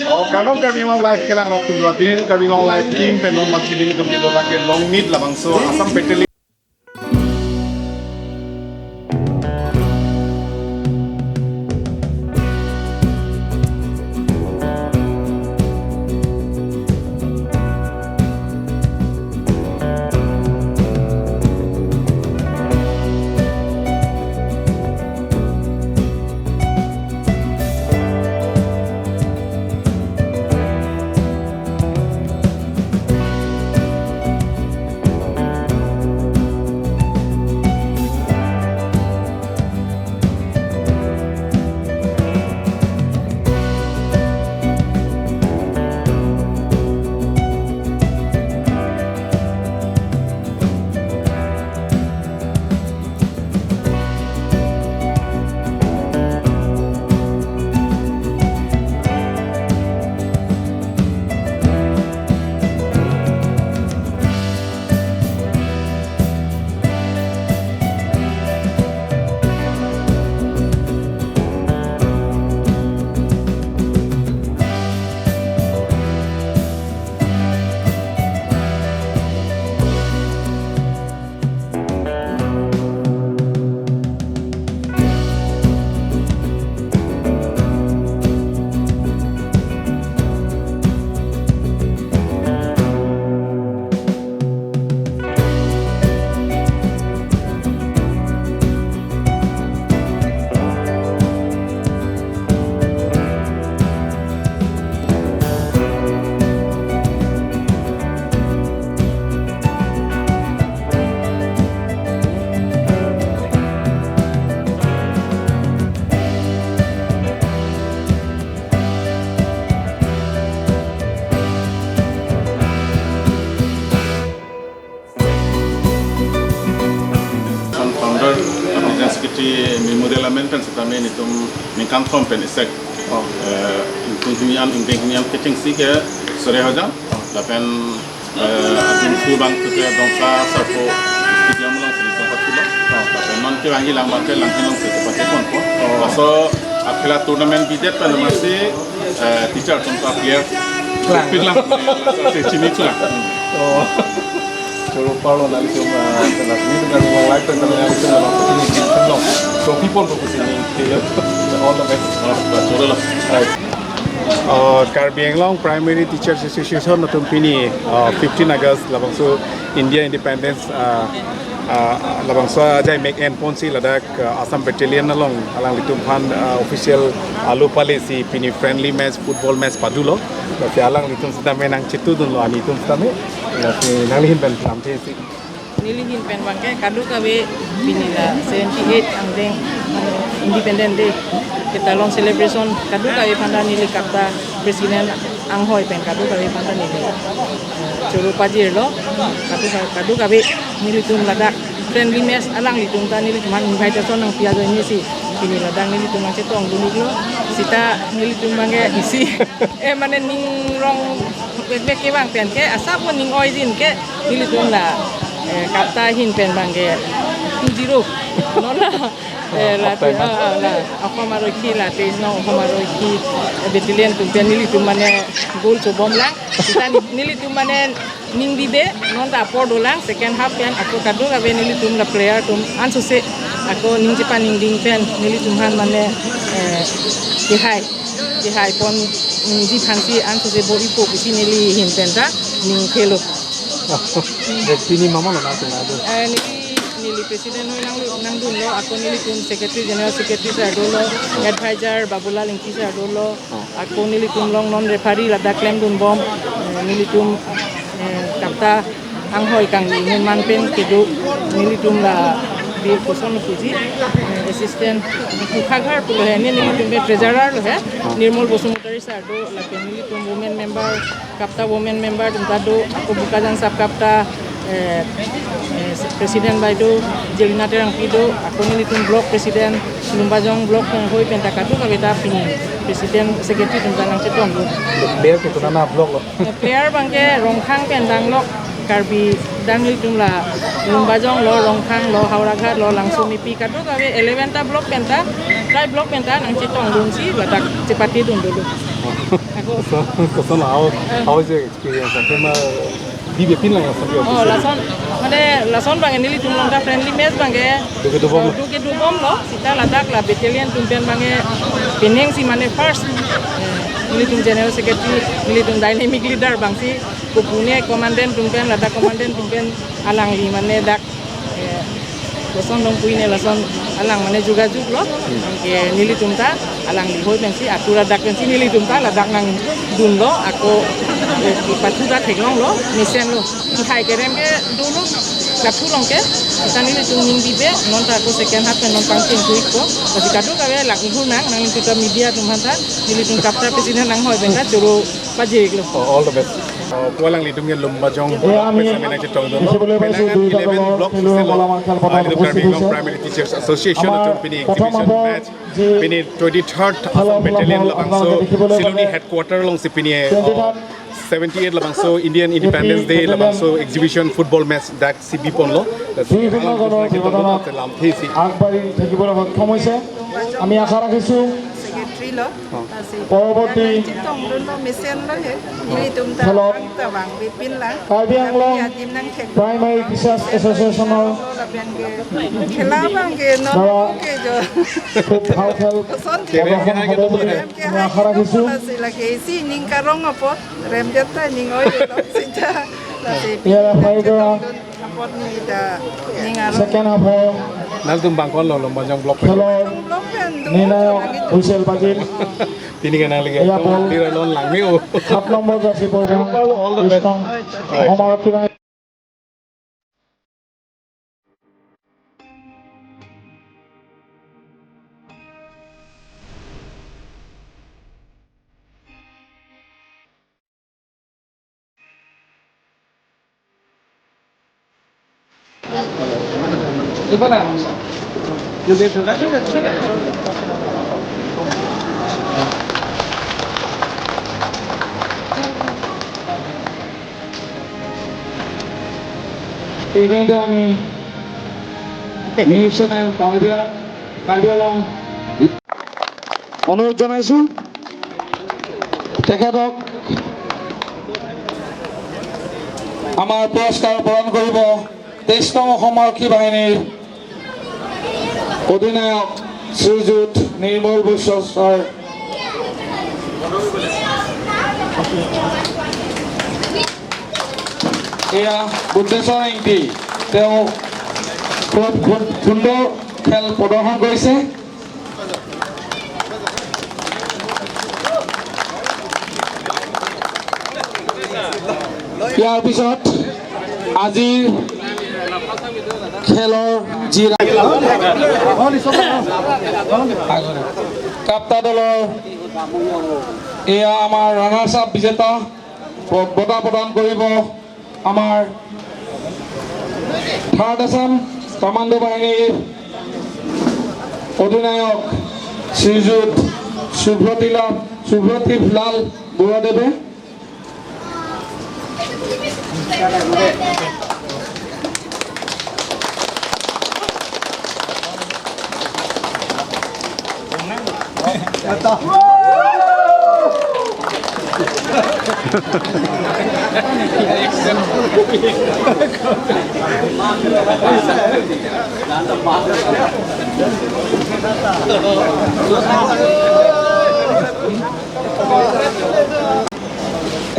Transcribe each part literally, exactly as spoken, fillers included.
Oh, kardom Karbi Anglong Live kelang rok tundua, pini Karbi Anglong Live team pen non mati dini tum dilo lake long meet labangso Assam Battalion. Founder, President Secretary Memorial Amen pen setame nelitum ningkan thom pen isek. Oh. Eh, ingkung hini an, ingkung hini an kechengsi ke sore hajar. Oh. Lapen, eh, atum thu bang ke Dongka Sarpo Stadium along si nelitum pathulo. Oh. Lapen non kevangji lang bang ke Langhin along si pate ponpo. Oh. Laso akhela tournament bidet pen masi, eh, teacher atum ta player. Klang. Pik lang. Laso si chini chulang. Oh. Choro parlo nanglitum, ah, nanglitum kan mo live kan nanglitum kan mo pini kan lo. So people ko kusi ni, all the best. Ah, choro lo. Right. Uh, Karbi Anglong Primary Teachers Association atum pini, uh, fifteen August labangso India Independence, uh, uh, labangso ajai mek en ponsi ladak, uh, Assam Battalion along alanglitum aphan, uh, official alo pale si pini friendly match, football match padulo. Lasi alanglitum setame nangchetudunlo, nelitum setame. Lasi nanglihin pen lamthe si. Nelihin pen bang ke kadokave pini la seventy-eight angdeng, eh, Independence Day ketalon celebration kadokave aphanta neli KAPTA president anghoi pen kadokave aphanta neli choro pajirlo. Kadokave, kadokave nelitum ladak friendly match alanglitum ta nelitum aphan invitation nangpi ajoine si pini ladak nelitum nangchetongdun-iklo. Seta nelitum bang ke isi, eh, mane ning rong bek bek kevang pen ke asap mo ning oijin ke nelitum la, eh, KAPTA ahin pen bang ke two zero. Non la, eh, la, KAPTA ahin. Ah, ah, la, Assam Arokhi la, te no Assam Arokhi, eh, battalion atum pen nelitum mane goal chobom lang. Seta nelitum mane ning dibe, non ta apor dolang, second half pen, ako kadokave nelitum la player atum ansose, ako ning chepaningding pen, nelitum aphan mane, eh, kehai, kehai pon, mm, ji aphansi ansose bor-ipo pusi nelihin pen ta ning khelo. Dek pini mama lo na tena do. Eh, neli, neli president hoi nang, nangdunlo, ako nelitum secretary, general secretary sir dolo, advisor Babulal Ingti sir dolo, ako nelitum along non referee ladak klemdunbom, eh, nelitum, eh, KAPTA anghoi kangni nunman pen kedo, nelitum la di koson puji, eh, assistant Pukhaghar pulo he, ne nelitum pen treasurer lo he, Nirmal Basumatary sir do, lapen nelitum women member, KAPTA women member atum ta do, ako Bokajan sub KAPTA, eh, eh, president baideo Jelina Terangpi do, ako nelitum block president, Lumbajong block, eh, hoi pen ta kadokave ta pini president secretary atum ta nangchetong do. Player ke konat na block lo? Eh, player bang ke Rongkhang pen danglok, Karbi dang nelitum la Lumbajong lo, Rongkhang lo, Howraghat lo, Langsomepi kadokave eleven ta block pen ta, try block pen ta nangchetongdunsi ladak chepatedun dolo. Ako. So, koson, how, how is your experience? Akhir ma, di bepin lang lason, oh, officially. Lason, mane, lason abang nelitum along ta friendly match abang ke. Duke dubom. Duke dubom lo, seta ladak la battalion atum pen abang ke, penang si mane first. Eh, nelitum general secretary, nelitum dynamic leader abang si, kopune commandant atum pen, ladak commandant atum pen, alangli mane dak, eh, lason dong puine lason alang mane jugajug lo. Hmm. Anke nelitum ta alangli hoi pensi atur adak pensi nelitum ta ladak nangdunlo, ako, eh, pathu ta theklonglo, mesenlo. Kehai kerem ke dolo, lapu along ke, seta nelitum ning bibe, non ta ako second half pen non pangcheng kuik ko, lasi kadokave lang ihur nang, nangtum ta media atum aphan ta, nelitum chapter president nanghoi pen ta, choro pajiriklo. Oh, all the best. Uh, pu alanglitum ke Lumbajong block penang chetongdun. Penang eleven block selo. Ah, ilitum Karbi Anglong Primary Teachers Association atum pini exhibition match, pini twenty-third Assam Battalion labangso Siloni headquarter alongsi pini, uh, seventy-eight labangso Indian Independence Day labangso exhibition football match dak si biponlo. Lasi alangtum chetongdun ate lamthe si. আগবাঢ়ি থাকিবলৈ সক্ষম হৈছে। আমি আশা ৰাখিছোঁ। Secretary lo. Oh. Asi. পৰৱৰ্তী nang nang chetongdunlo, mesenlo he. Nelitum ta খেলত abang ta abang bepin lang. Karbi Anglong Tapi adim nang thek. Primary Teachers Association ৰ lo lapen ke. Khela abang ke non দ্বাৰা ke jo. খুব ভাল খেল Koson the. প্ৰদৰ্শন হ'ব বুলি আমি আশা ৰাখিছোঁ। Lasi lake isi ning karong apot, remdet ta ning oi lo sita. Lasi ইয়াৰ ৰেফাৰী কৰা chetongdun apot ni ta ning arong. Second half ৰ Nangtum bangkon lo Lumbajong block pen. খেলৰ Block pen du নিৰ্ণায়ক হুইচেল বাজিল। Pini ke nang lagi. এয়া বল। Tira non langme-o. সাত number jersey পৰিধান। All the best. Krishna. All right. অসম আৰক্ষী বাহিনী। এইখিনিতে আমি নিউজ চেনেল কাৰ্বি, কাৰ্বি আংলং অনুৰোধ জনাইছো তেখেতক আমাৰ পুৰস্কাৰ প্ৰদান কৰিব তেইছ নং অসম আৰক্ষী বাহিনীৰ অধিনায়ক শ্ৰীযুত নিৰ্মল বৈশ্য ছাৰ। এয়া বুদ্ধেশ্বৰ ইংতি, তেওঁ খুব, খুব সুন্দৰ খেল প্ৰদৰ্শন কৰিছে। ইয়াৰ পিছত আজিৰ খেলৰ যি কাপ্তা দলৰ এয়া আমাৰ ৰাণাৰ্ছ আপ বিজেতা ব-, বঁটা প্ৰদান কৰিব আমাৰ থাৰ্ড আছাম কমাণ্ডো বাহিনীৰ অধিনায়ক শ্ৰীযুত সুব্ৰতিলা, সুব্ৰতিভ লাল বৰুৱাদেৱে।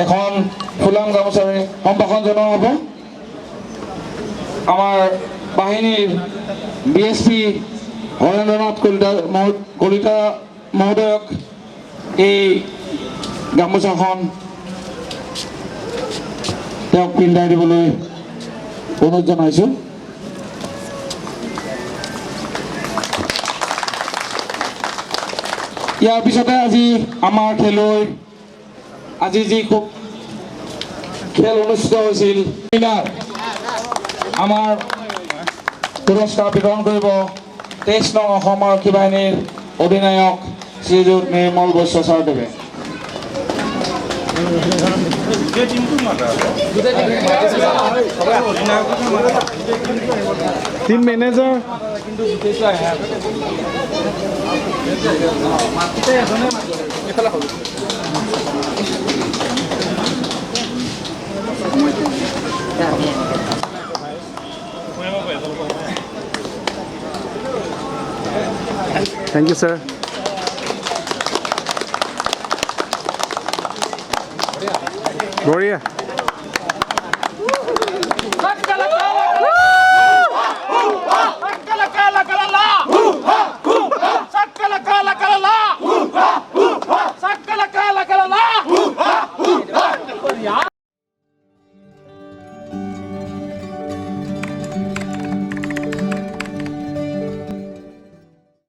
এখন ফুলাম গামোচাৰে সম্ভাষণ জনোৱা হ'ব। আমাৰ বাহিনীৰ ডি এছ পি হৰেন্দ্ৰনাথ কলিতা মহো-, কলিতা মহোদয়ক এই গামোচাখন তেওঁক পিন্ধাই দিবলৈ অনুৰোধ জনাইছো। ইয়াৰ পিছতে আজি আমাৰ খেলুৱৈ আজি যি খুব খেল অনুষ্ঠিত হৈছিল, আমাৰ পুৰস্কাৰ বিতৰণ কৰিব তেইছ নং অসম আৰক্ষী বাহিনীৰ অধিনায়ক শ্ৰীযুত নিৰ্মল বৈশ্য ছাৰদেৱে। Team manager. Thank you, sir. Gloria.